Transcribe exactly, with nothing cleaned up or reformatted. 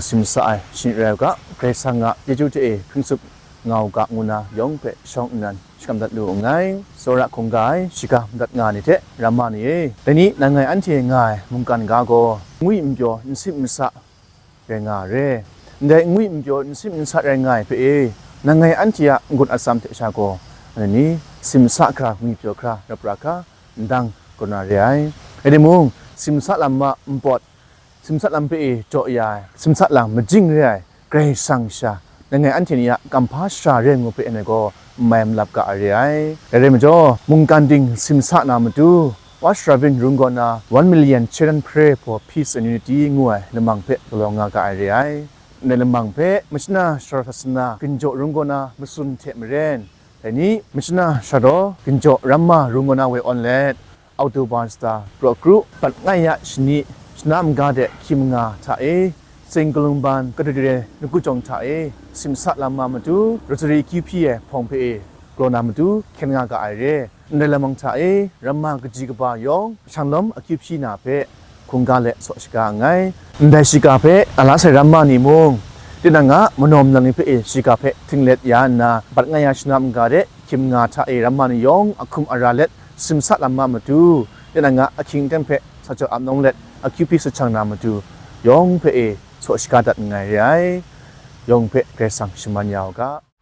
Simsa ai shani rai u ga, Karai Kasang a chyeju hte e hpring tsup nga u ga, ngu na yawng hpe shawng nnan shakram dat lu nngai. Tsawra hkungga ai shiga madat nga ni hte ramma ni e, dai ni nang ngai anhte nga ai mungkan ga gaw, ngwi npyaw nsim nsa rai nga re. Ndai ngwi npyaw nsim nsa rai nga ai hpe e, nang ngai anhte a n-gun atsam hte sha gaw, anhte ni simsa hkra, ngwi pyaw hkra, rap ra hkra, ndang kaw na re ai. Rai timung, simsa lam a npawt, simsa lam hpe e jaw ya ai, simsa lam majing re ai Karai Kasang sha, nang ngai anhte ni a kamhpa sara re ngu hpe anhte gaw n mai malap ga ai re ai. Dai rai majaw, mungkan ting simsa na matu, Watch Rabin runggaw na One Million Children Pray for Peace and Unity ngu ai lamang hpe galaw nga ga ai re ai. Ndai lamang hpe mashana sara sasana ginjaw runggaw na matsun hte maren, dai ni mashana sara daw ginjaw ramma runggaw na we awn let, October sata praw kru, bat ngai ya shani, shana maga de hkying manga hta e, Saint Columban Cathedral Nagujawng hta e, simsa lam a matu, Rosary akyu hpyi ai hpawng hpe e, galaw na matu hkyen nga ga ai re. Ndai lamang hta e, ramma kaji kaba yawng, shang lawm akyu hpyi na hpe, hkungga let saw shaga nngai. Ndai shiga hpe, a la sai ramma ni mung, tinang a manaw manang ni hpe e shiga hpe htinglet ya nna, bat nga ya shana maga de hkying manga hta e ramma ni yawng a hkum a ra let, simsa lam a matu, tinang a ahkying aten hpe sa jaw ap nawng let, akyu hpyi sa jang na matu, yawng hpe e saw shaga dat nngai re ai. Yawng hpe Karai Kasang shaman ya u ga.